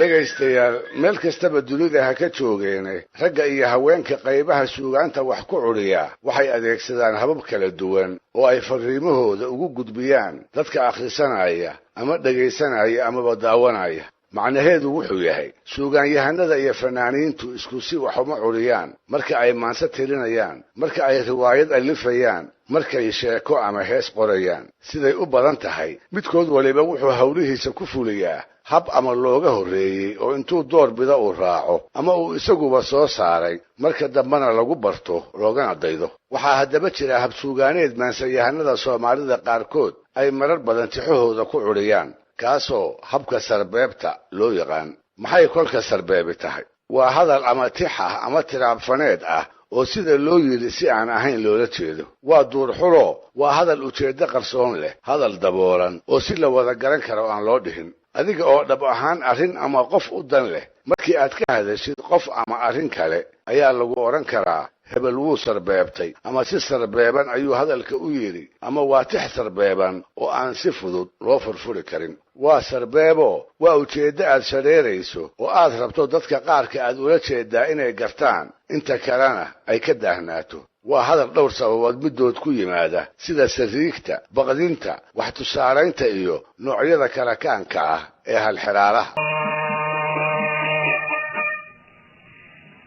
Dhegaystayaal, meel kastaba dunida ha ka joogeene, ragga iyo haweenka qaybaha suugaanta wax ku cudhiya waxay adeegsadaan habab kala duwan oo ay farriimahooda ugu gudbiyaan dadka akhrisanaya ama dhegaysanaya amaba daawanaya. Macnaheedu wuxuu yahay, suugaanyahanada iyo fanaaniintu isku si wax uma cudhiyaan marka ay maanse tirinayaan, marka ay riwaayad allifayaan, markay sheeko ama hees qorayaan. Siday u badan tahay, midkood waliba wuxuu hawlihiisa ku fuliyaa hab ama looga horreeyey oo intuu door bida uu raaco ama uu isaguba soo saaray, marka dambena lagu barto loogana daydo. Waxaa haddaba jira habsuugaaneed maansayahanada Soomaalida qaarkood ay marar badan tixahooda ku cudhiyaan, kaasoo habka sarbeebta loo yaqaan. Maxay kolka sarbeebi tahay? Waa hadal ama tix ah ama tiraabfaneed ah oo sida loo yidhi si aan ahayn loola jeedo. Waa duurxulo, waa hadal ujeeddo qarsoon leh, hadal daboolan oo si la wada garan karo aan loo dhihin. Adiga oo dhab ahaan arrin ama qof u dan leh, markii aad ka hadashid qof ama arrin kale, ayaa lagu odhan karaa hebel wuu sarbeebtay, ama si sarbeeban ayuu hadalka u yidhi, ama waa tix sarbeeban oo aan si fudud loo furfuri karin. Waa sarbeebo, waa ujeeddo aad shareerayso oo aad rabto dadka qaarka aad ula jeedaa inay gartaan, inta kalena ay ka daahnaato. Waa hadal dhowr sababood middood ku yimaada, sida sariigta, baqdinta, wax tusaalaynta iyo noocyada kalakaanka ah ee halxiraalaha.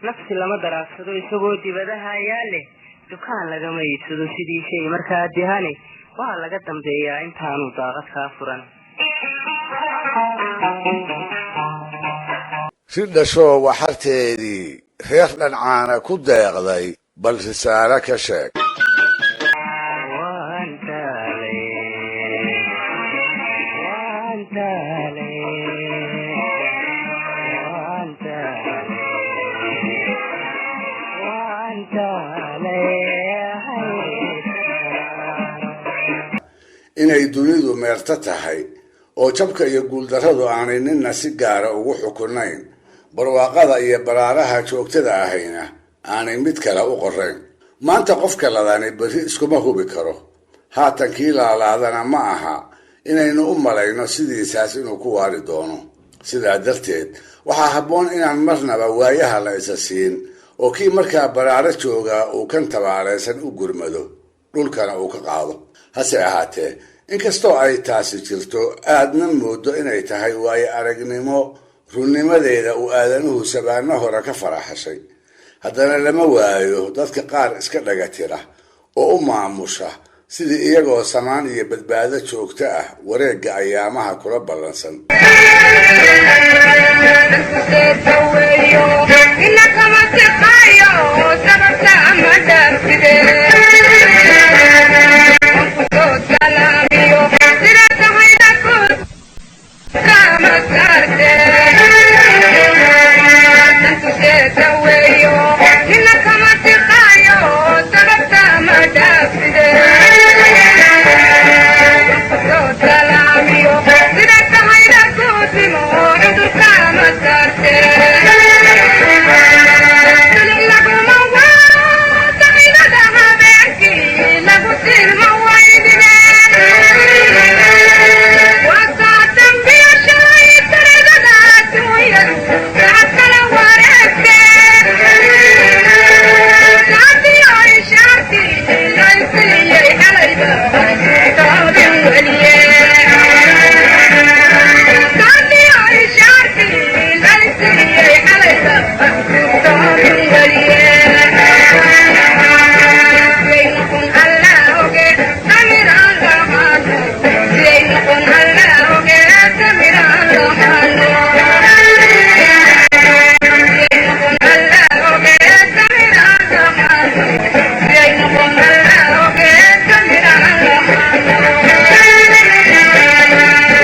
Nafsi lama daraasado isagoo dibadaha ayaa leh, dukaan lagama iibsado sidii shay markaa dihane, waa laga dambeeyaa intaanu daaqad kaa furan. Si dhashoo waxarteedii reer dhancaana ku deeqday, bal risaalo ka sheeg. Waan daalay, waan daalay, waan daalay, waan daalay. Inay dunidu meerto tahay oo jabka iyo guuldarradu aanay ninna si gaara ugu xukunayn, barwaaqada iyo baraaraha joogtada ahayna aanay mid kale u qorayn. Maanta qofka ladani berri iskuma hubi karo. Haatan kii laalaadana ma aha inaynu u malayno sidiisaas inuu ku waari doono. Sidaa darteed waxaa habboon inaan marnaba waayaha la isa siin, oo kii markaa baraaro joogaa uu kan tabaalaysan u gurmado, dhulkana uu ka qaado. Hase ahaatee, inkastoo ay taasi jirto, aadna moodo inay tahay waayo aragnimo runnimadeeda uu aadanuhu sabaano hore ka faraxashay, haddana lama waayo dadka qaar iska dhagatira oo u maamusha sidii iyagoo samaan iyo badbaado joogto ah wareegga ayaamaha kula ballansan.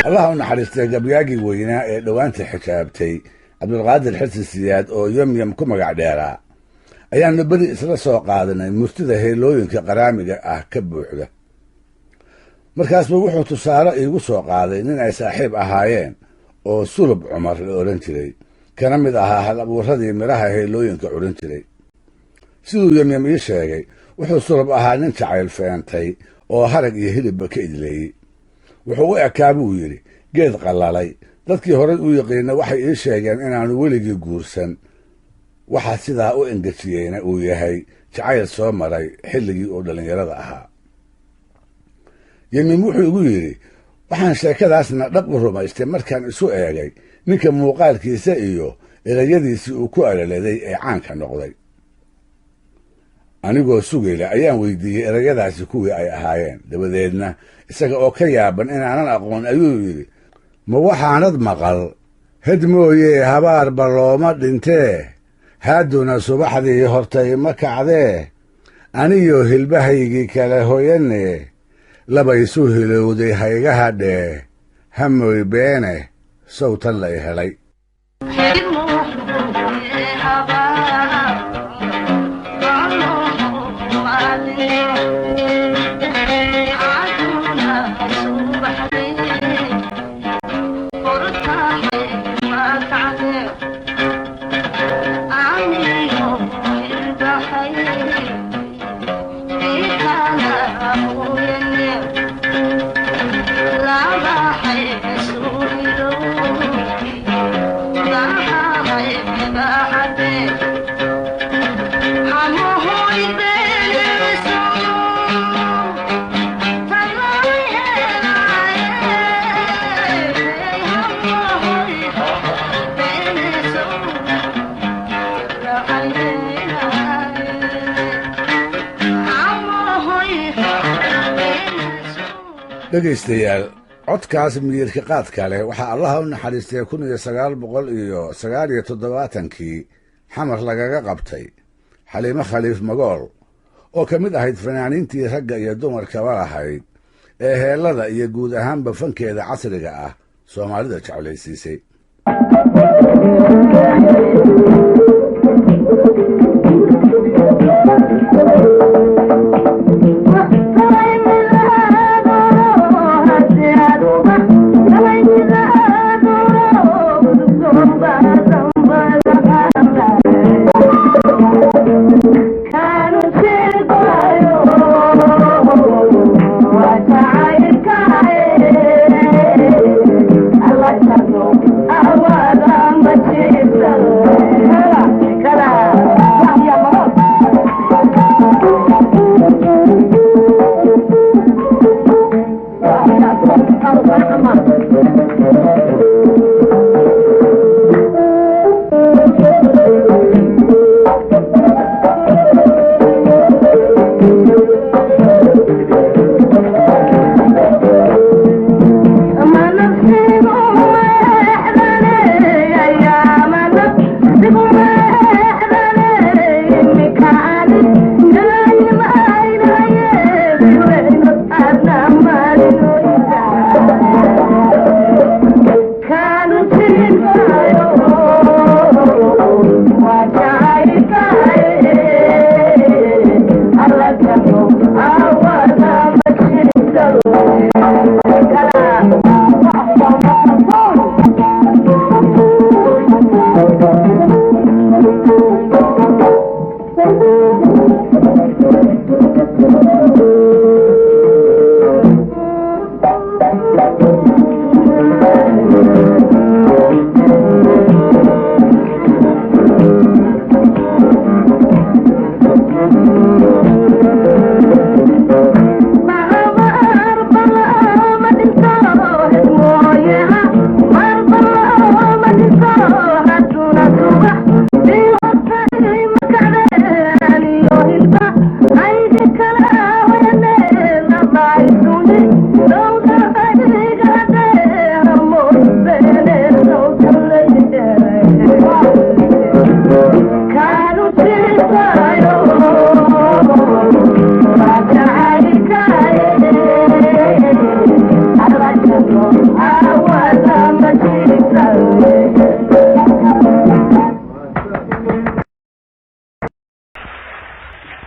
Allah u naxariistay gabyaagii weynaa ee dhowaanta xijaabtay, Cabdulqaadir Xirsi Siyaad oo Yomyam ku magac dheeraa, ayaannu beri isla soo qaadanay murtida heelooyinka qaraamiga ah ka buuxda. Markaasbuu wuxuu tusaale iigu soo qaaday nin ay saaxiib ahaayeen oo Sulub Cumar la odhan jiray, kana mid ahaa hal abuuradii midhaha heelooyinka curin jiray. Siduu Yomyam ii sheegay, wuxuu Sulub ahaa nin jacayl feentay oo harag iyo hilibba ka idleeyey. Wuxuu u ekaa, buu yidhi, geed qallalay Dadkii horay u yaqiina waxay ii sheegeen inaanu weligii guursan, waxaa sidaa u engejiyeyna uu yahay jacayl soo maray xilligii uu dhallinyarada ahaa. Yemim wuxuu igu yidhi, waxaan sheekadaasna dhab u rumaystay markaan isu eegay ninka muuqaalkiisa iyo erayadiisii uu ku alaladay ee caanka noqday. Anigoo sugayla ayaan weydiiyey erayadaasi kuwii ay ahaayeen. Dabadeedna isaga oo ka yaaban inaanan aqoon ayuu yidhi, ma waxaanad maqal hed mooyee habaarba looma dhintee, haaduna subaxdii hortay ma kacdee, aniyo hilbahaygii kale hoyanee, labaysu hilowday hayga hadhee, hamoy beene sawtan lay helay. Dhegaystayaal, codkaas miyirka qaadka leh waxaa Allaha u naxariistay 1979-kii Xamar lagaga qabtay Xaliimo Khaliif Magool, oo ka mid ahayd fanaaniintii ragga iyo dumarkaba lahayd ee heellada iyo guud ahaanba fankeeda casriga ah Soomaalida jeclaysiisay.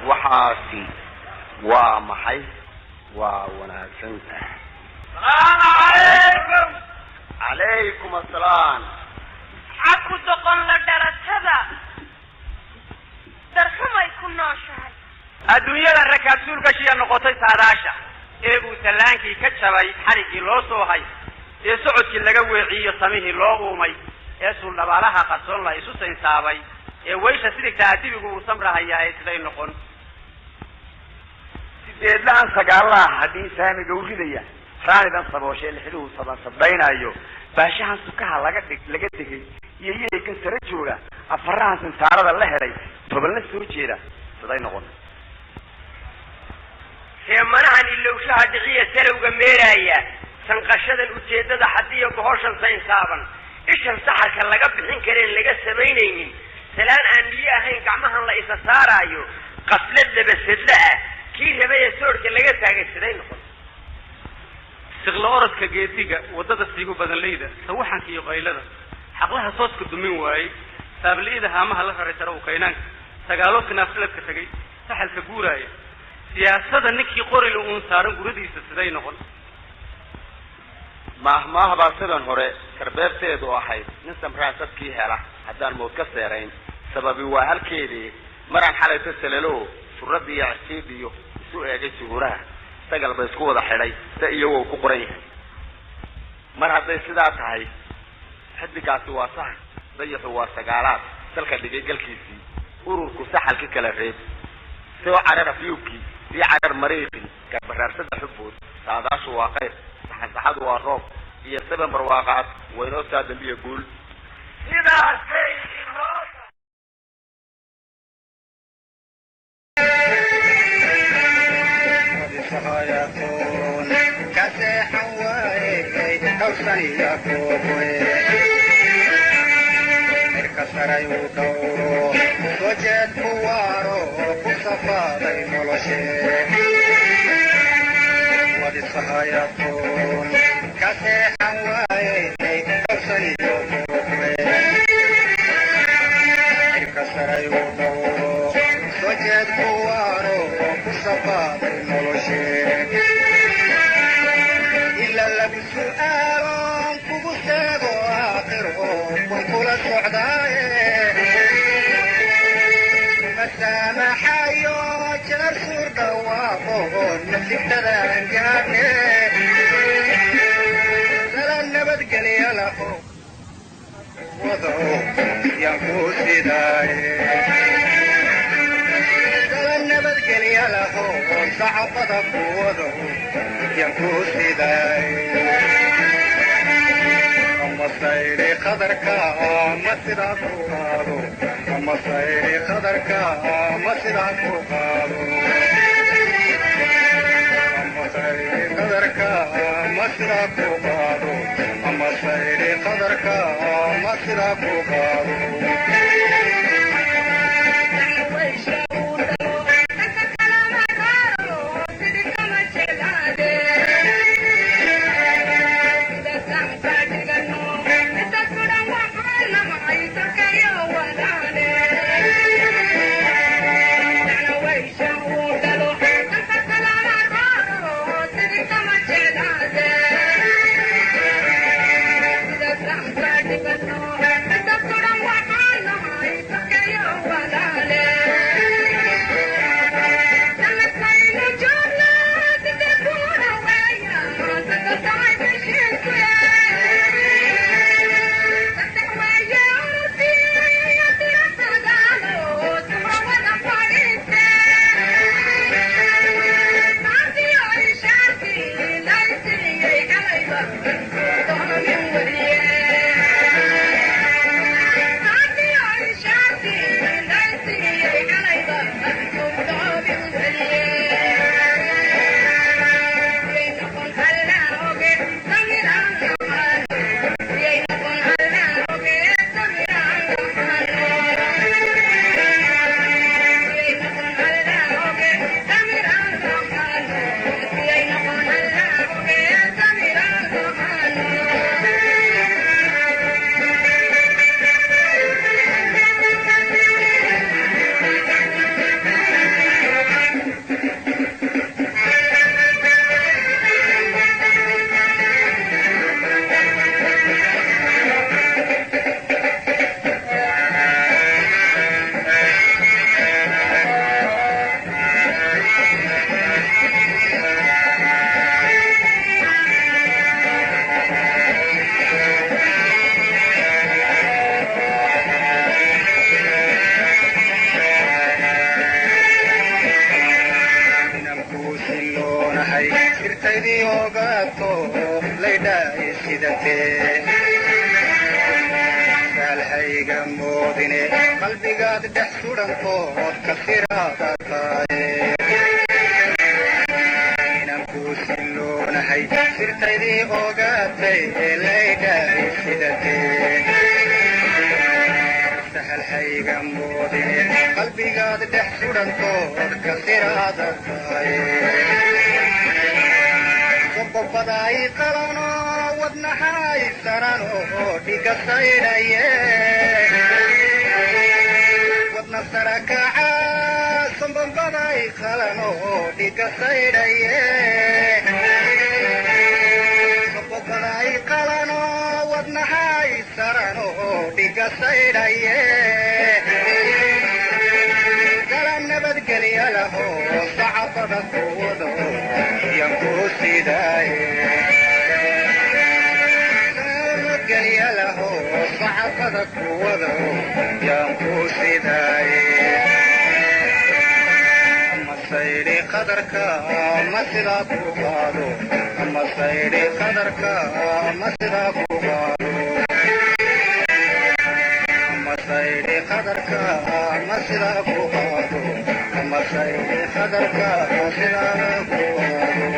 Waxaasi waa maxay? Waa wanaagsan tahay. Calaykum asalaam. Xaku doqon la dhalatada darxumay ku nooshahay. Adduunyada rakaab suulgashiya noqotay saadaasha ee uu sallaankii ka jabay xadhiggii loo soo hay. Ee socodkii laga weeciyo samihii loo uumay, ee suuldhabaalaha qarsoon la isu saynsaabay, ee waysha sidigtaa dibigu uu samrahayaa, ee siday noqon? Sideedlahan sagaalaha haddii saamiga u ridaya, raanidan sabooshe lixduhu saban sabdaynayo, baashahan sukaha laga dhig laga degay iyo yeegan sare jooga, afarahan sinsaarada la helay, tobanla soo jeeda, siday noqon? Seemanahan ilowshaha dhiciya salowga meeraaya, sanqashadan ujeeddada xadiyo bohoshan saynsaaban, ishan saxarka laga bixin kareen laga samaynaynin, salaan aan niyo ahayn gacmahan la isa saaraayo, qaslad labasadla ah kii rabaya soodhka laga taagay, siday noqon? Siqlo orodka geediga waddada siigu badanleyda, sawaxanka iyo qaylada, xaqlaha sooska dumin waayey, saabli'ida haamaha la raray sare u kaynaanka, sagaaloodka naafsaladka tegay, saxalka guuraaya, siyaasada ninkii qorila uun saaran guradiisa, siday noqon? Maahmaah baa sidan hore sarbeebteedu ahayd: nin samraa sadkii hela haddaan mood ka seerayn. Sababi waa halkeedii maraan xalayto salalo surradii iyo cirjiidhiyo isu eegay suhuuraha, sagal ba isku wada xidhay sa iyagoo ku qoran yahay. Mar hadday sidaa tahay, xidigaasi waa sahan, dayaxu waa sagaalaad salka dhigay galkiisii, ururku saxalkii kala reeb, soo carar afyuubkii, sii carar mariiqii, garbaraarsada xubbood, saadaashu waa qayr, saxansaxadu waa roob iyo seven barwaaqaad, waynoo saa dambiya guul. Sidaasay inoo Thank you. siloonahay sirtaydii ogaato laydhaay sidatee saalhayga moodine qalbigaad dhex sudhantood ka siraada taye inaan kuu siloonahay sirtaydii ogaatay laydhaay sidatee sahalhayga moodine qalbigaad dhex sudhantood ka siraada taye qoqobaday qalano wadnahay sarano dhiga saydhaye wadna sarakaca sombabaday qalano dhiga saydhaye qoqobaday qalano wadnahay sarano dhiga saydhaye galan nabadgelya laho sacabada kuwado yan ku sidaaye nabadgelya laho sacabada kuwado yan ku sidaaye ama saydhi qadarka ma sidaa ku qaado ama saydhi qadarka ma sidaa ku qaado ama saydhi qadarka ma sidaa ku qaado ama saydhi qadarka ma sidaa ku qaado.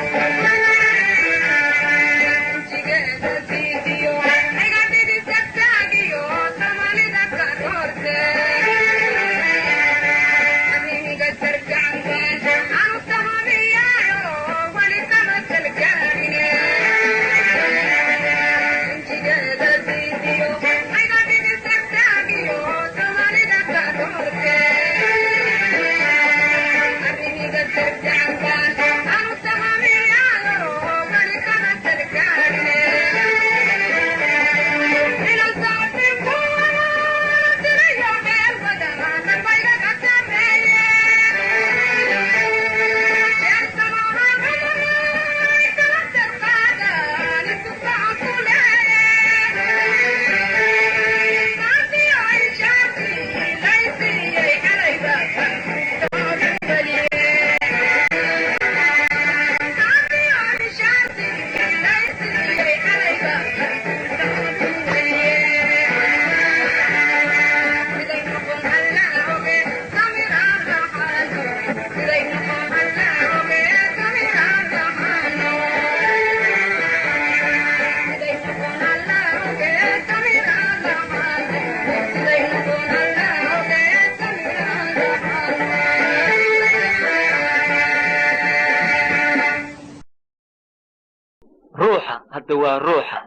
Ruuxa hadda waa ruuxa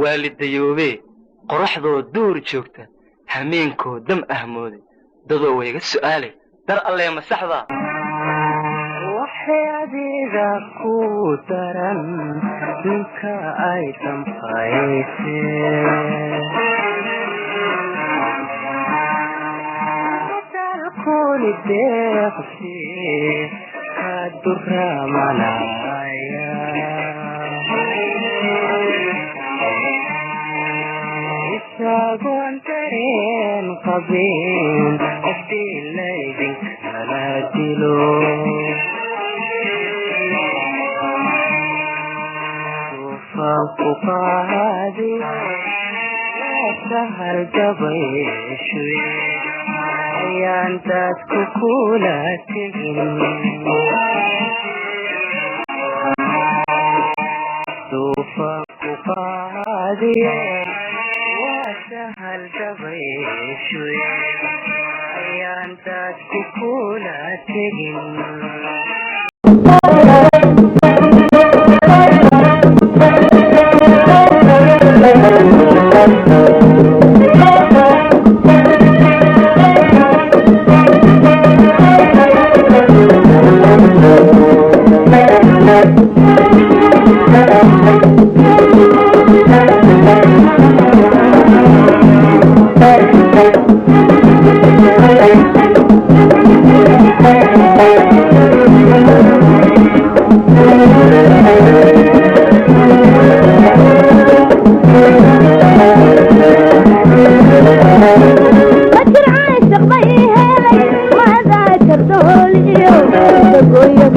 waalidayoobee qoraxdoo duur joogta hameenkoo dam ahmooday dadoo wayga su'aalay dar allee masaxda waxay adiga ku daran ninka ay dambayse dalkuni deeqsi ka duramanaya isagoon dareen qabin qofkii laydinkala dilo duufaanku qaadi sahal dabayshu ayaan dadku kula tegin duufaanku qaadi sahal dabayshu ayaan dadku kula tegin.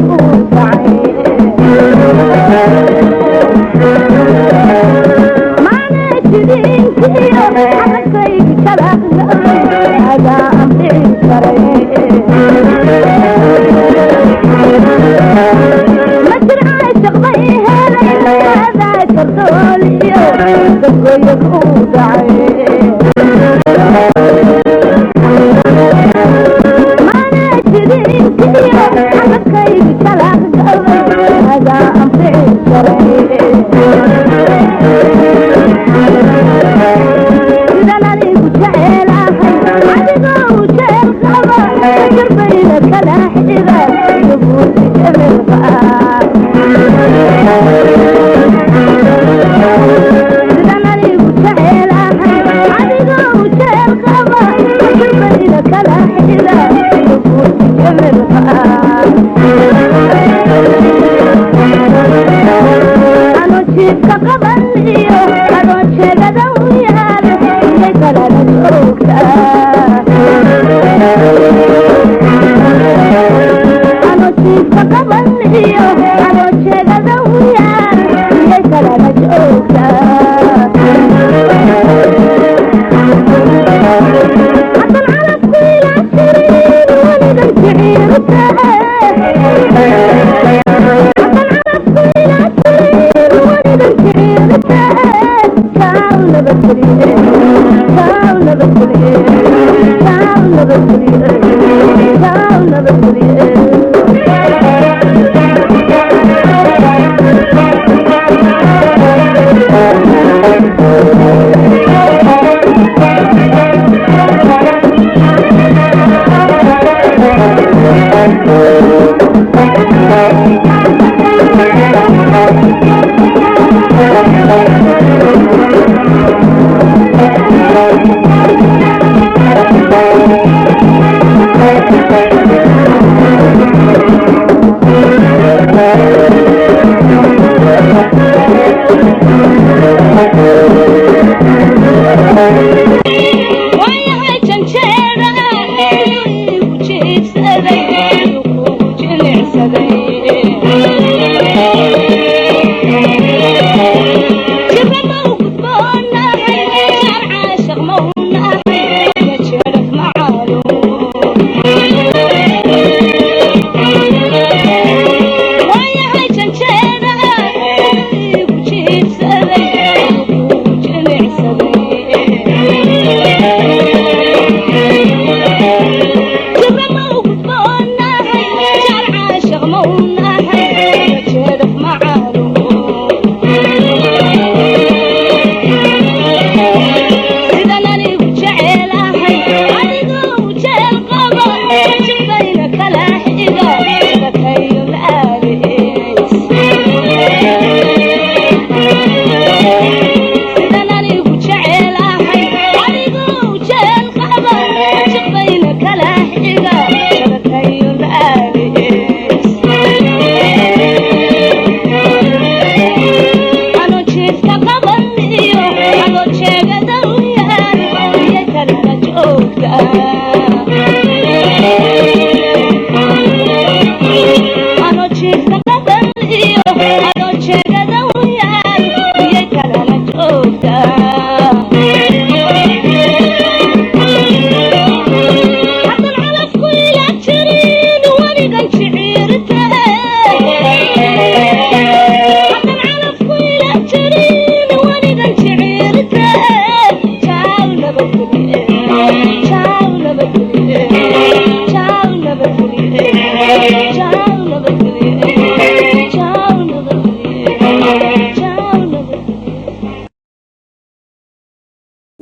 Thank you.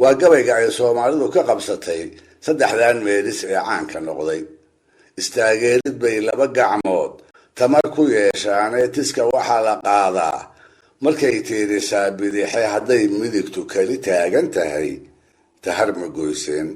Waa gabayga ay Soomaalidu ka qabsatay saddexdan meelis ee caanka noqday. Istaageerid bay laba gacmood tamar ku yeeshaanee tiska waxaa la qaadaa markay tiirisaa bidixe hadday midigtu keli taagan tahay tahar ma goyseen.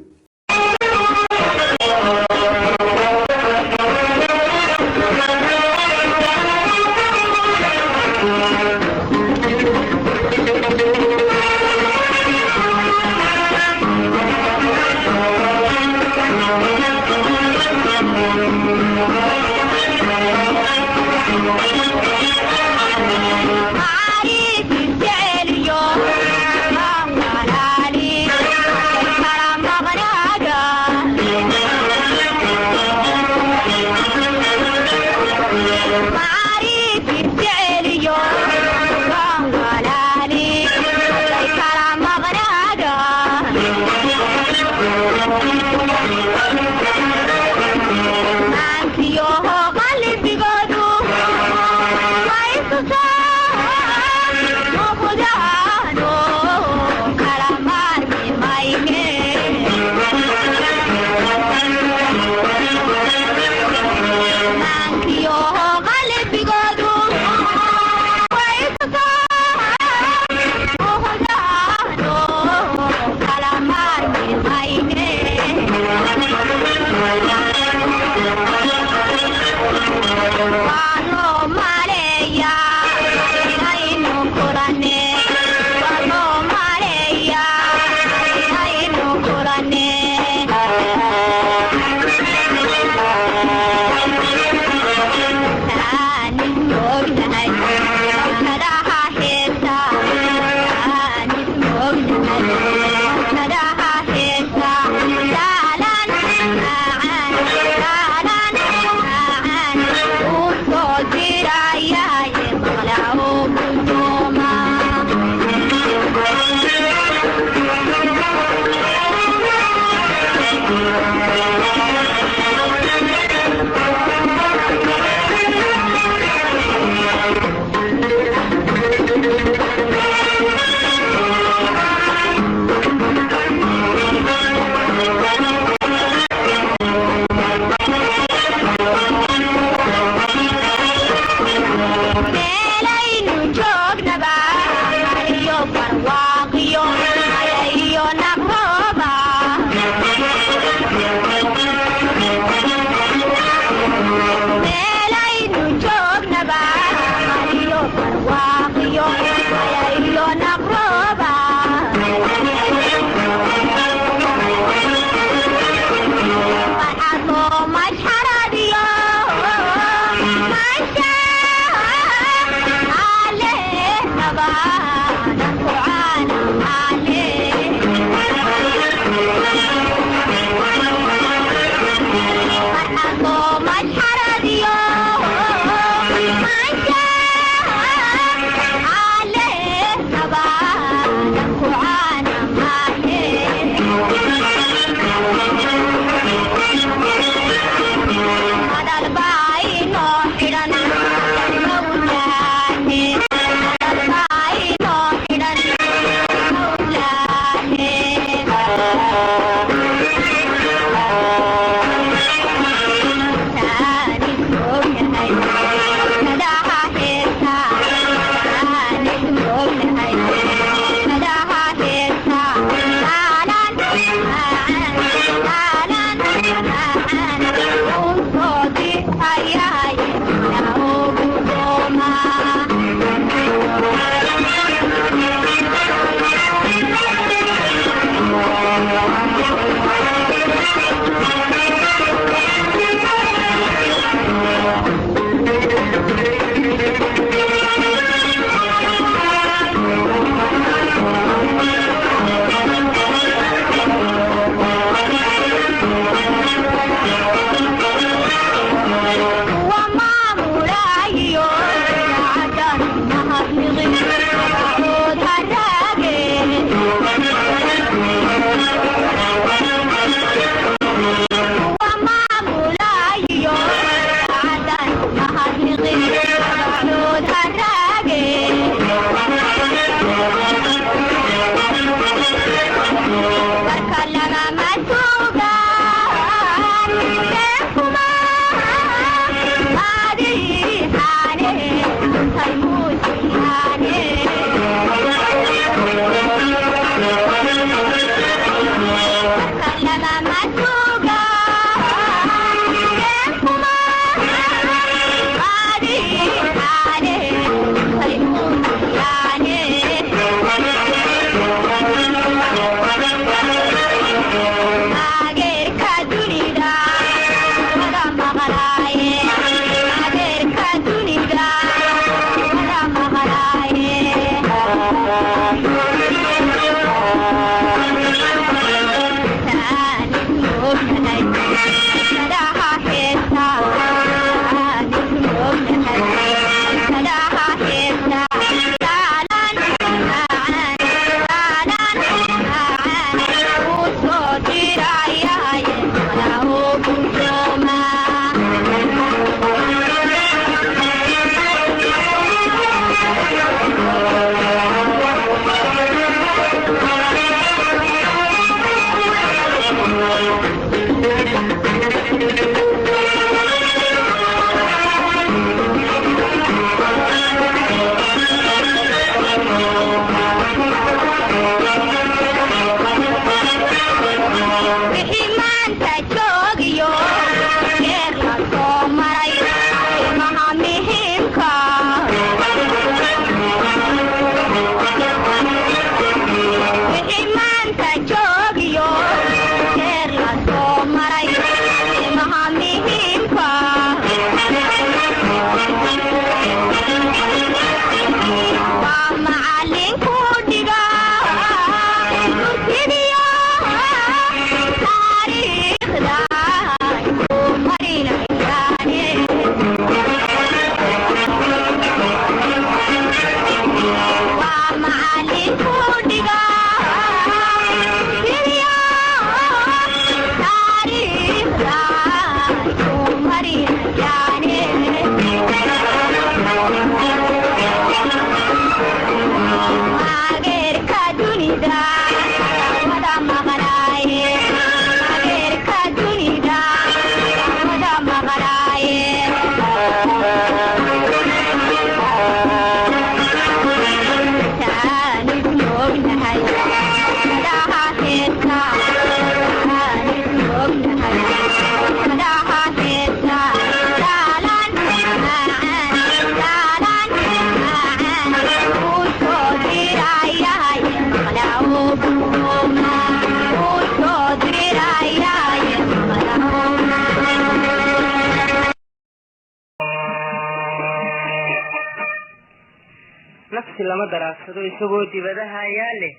Nafsi lama daraasado isagoo dibadaha yaale,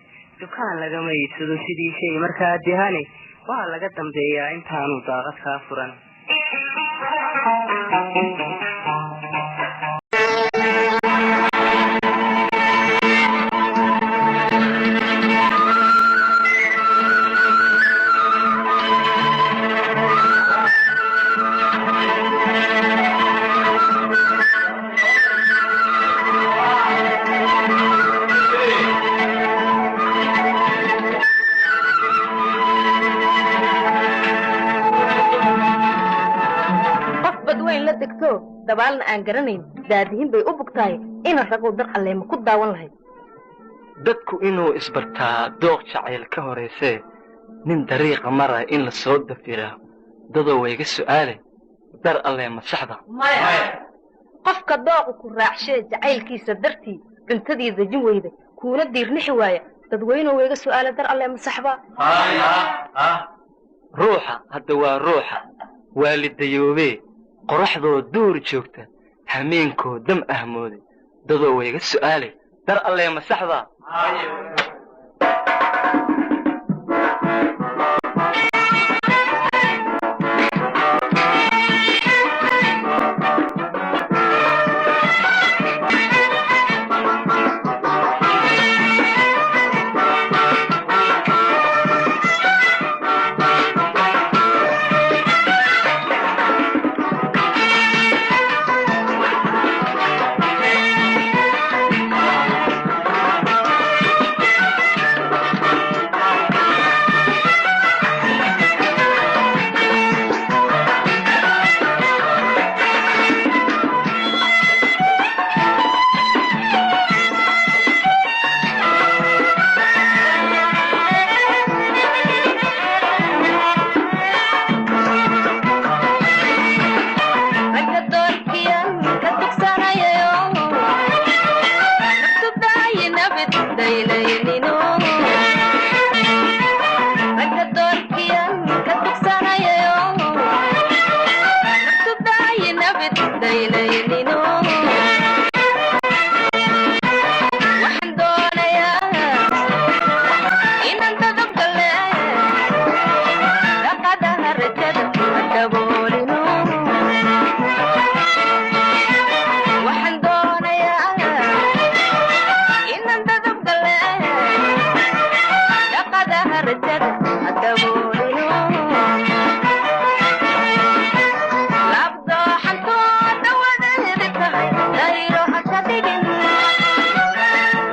dukaan lagama iibsado sidii shay markaa dihane, waa laga dambeeyaa intaanu daaqad kaa furan. Qof badweyn la degto, dabaalna aan garanayn, daadihin bay u bugtahay ina ragow dar alleema ku daawan lahayd. Dadku inuu isbartaa dooq jacayl ka horaysee, nin dariiqa mara in la soo dafiraa, dadoo wayga su'aale, dar allee ma saxda? Qofka dooqu ku raacshee jacaylkiisa dartii cuntadii dejin weyda kuuna diirnixi waaya, dadweynuhu wayga su'aala, dar alle ma saxba? Ruuxa hadda waa ruuxa waalidayoobee, qoraxdoo duur joogta hameenkoo dam ahmooday, dadoo wayga su'aale, dar allee ma saxda? Ragga doorkiyan ka dugsanayayo, naftu daayinabid daylaynino. Ragga doorkiyan ka dugsanayayo, naftu daayinabid daylaynino. Waxaan doonayaa inaan dadab gale, dhaqadaha rajada ha daboolino. Waxaan doonayaa inaan dadab gale, dhaqadaha rajada ha daboolino. Labdooxantooda wadeedi tahay dayro ha ka dhigin.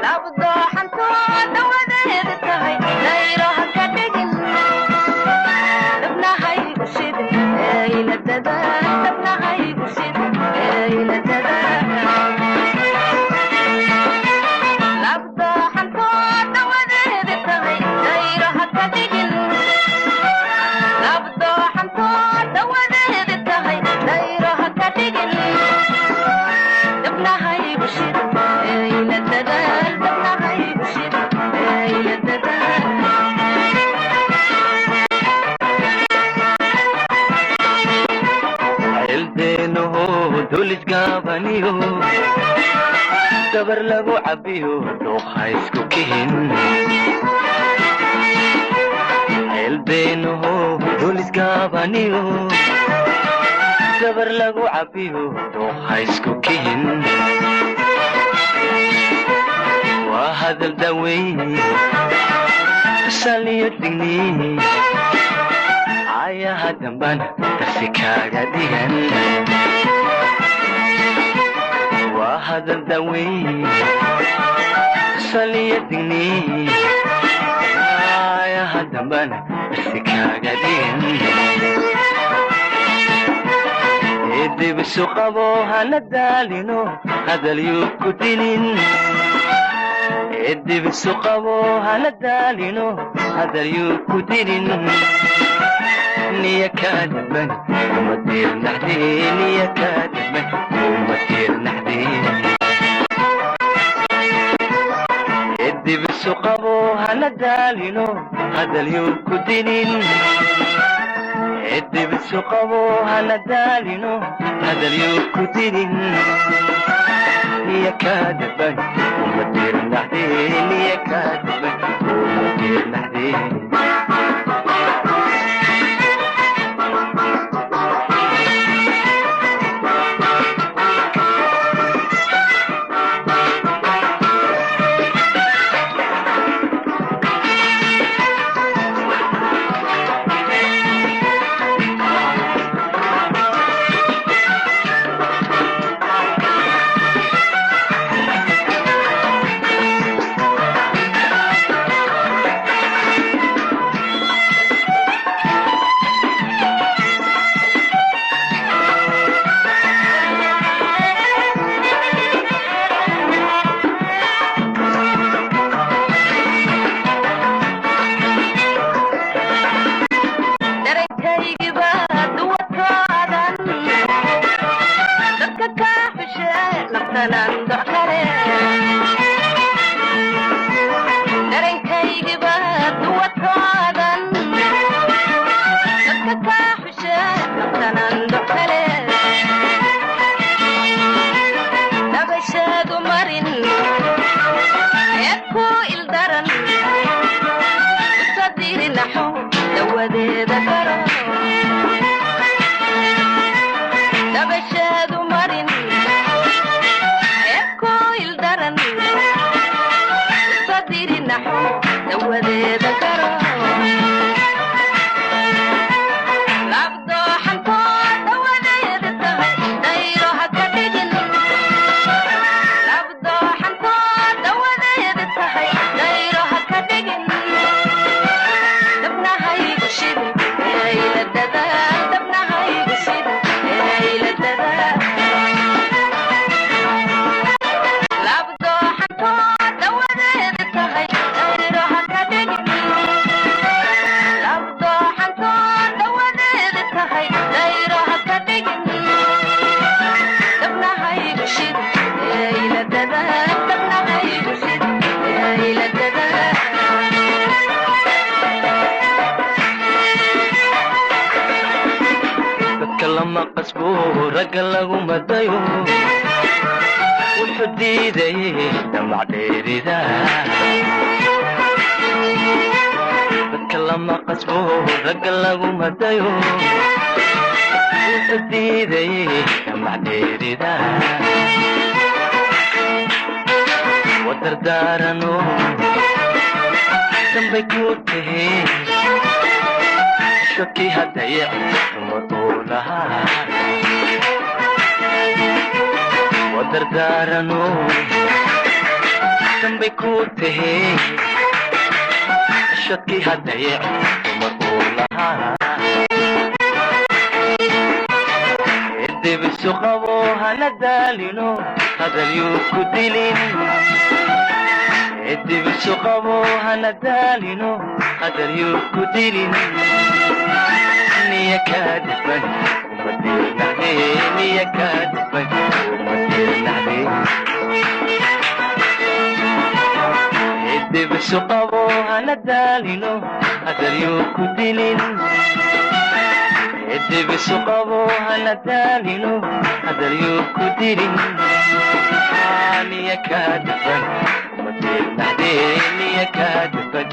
Labdooxantooda wadeedi tahay dayro ha ka dhigin. Dabnahaygu shidin ee ila dadaal, dabnahaygu shidin ee ila dadaal. Labdooxantooda wadeedi tahay dayro ha ka dhigin. Labdooxantooda wadeedi tahay dayro ha ka dhigin. Dabnahaygu shidin ee ila dadaal, dabnahaygu shidin ee ila dadaal. Ceeldeenaho dulisgaabaniyo dabar lagu cabbiyo, dooqa isku kihin. Ceeldeenaho dulisgaabaniyo dabar lagu cabbiyo, dooqa isku kihin. Waa hadal daweyn saliyo digniin, ayaha dambana darsi kaaga dhigan. Waa hadal daweyn saliyo digniin, ayaha dambana darsi kaaga dhigan. Eedibisu qabo hana daalino, hadal yuu ku dilin. Eedibisu qabo hana daalino, hadal yuu ku dilin. Niya kaadaban kuma diirnaxdee, niya kaadaban kuma diirnaxdee. Eedibisu qabo hana daalino, hadal yuu ku dilin. Eedibisu qabo hana daalino, hadal yuu ku dilin. Niya kaadaban kuma Lama qasbo, ragga laguma dayo, wuxuu diidayay damac dheerida. Dadka lama qasbo, ragga laguma dayo, wuxuu diidayay damac dheerida. Wadardaarano dambay ku tahe, shaki hadayac dumar uu lahaa. Wadardaarano dambay ku tahe, shaki hadayac dumar uu lahaa. Edebisu qabo, hana daalino, hadal yuu ku dilin. Edebisu qabo, hana daalino, hadal yuu ku dilin. Niya kaadiban umadirnaxde, niya kaadiban umadirnaxde. Edebisu qabo, hana daalino, hadal yuu ku dilin. Edebisu qabo, hana daalino, hadal yuu ku dilin. Niya kaadiban umadirnaxde, niya kaadiban